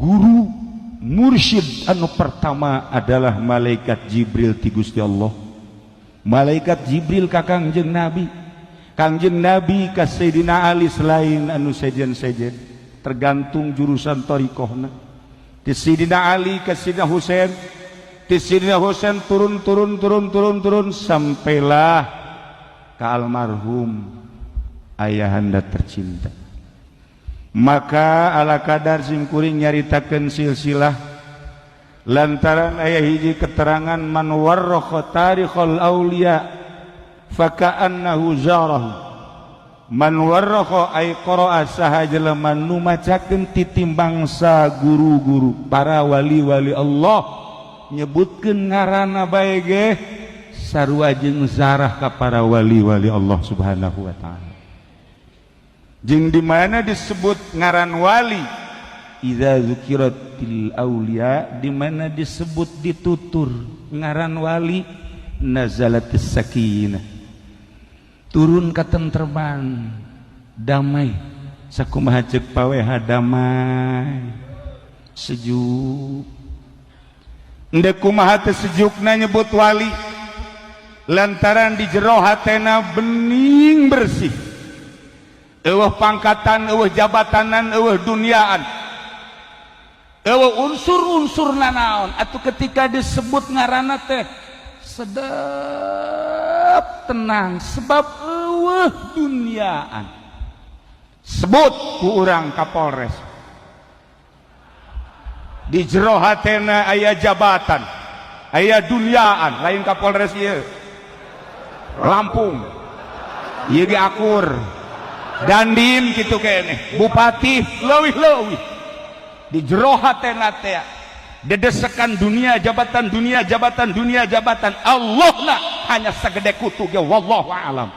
Guru mursyid anu pertama adalah malaikat Jibril ti Gusti Allah. Malaikat Jibril ka Kangjeng Nabi, Kangjeng Nabi ka Sayyidina Ali, selain anu sejen-sejen tergantung jurusan thoriqohna. Ti Sayyidina Ali ka Sayyidina Husain, ti Sayyidina Husain turun turun turun turun turun sampailah ka almarhum ayahanda tercinta. Maka ala kadar simkuring nyaritakeun silsilah lantaran aya hiji keterangan, man warrakha tarikhal auliya faka'annahu zarahu. Man warrakha ay qara'a, saha jelema nu macakeun titi bangsa guru-guru para wali-wali Allah, nyebutkeun ngaranna bae ge sarua jeung zarah ka para wali-wali Allah Subhanahu wa Ta'ala. Jeung di mana disebut ngaran wali, idza dzukiratil auliya, di mana disebut ditutur ngaran wali, nazalatis sakinah, turun katentreman, damai. Sakumaha ceuk paweha, damai sejuk. Endek kumaha teh sejukna nyebut wali? Lantaran di jero hatena bening bersih, eueuh pangkatan, eueuh jabatanan, eueuh duniaan, eueuh unsur-unsur nanaon. Atau ketika disebut ngaranna teh sedep, tenang, sebab eueuh duniaan. Sebut ku urang Kapolres, di jero hatena aya jabatan, aya duniaan. Lain Kapolres ieu Lampung ieu ge, akur Dandim gitu kene, bupati leuwih-leuwih, di jero hatena teh dedesekan dunia, jabatan dunia, jabatan dunia, jabatan. Allah lah hanya segede kutu ge, wallahu alam.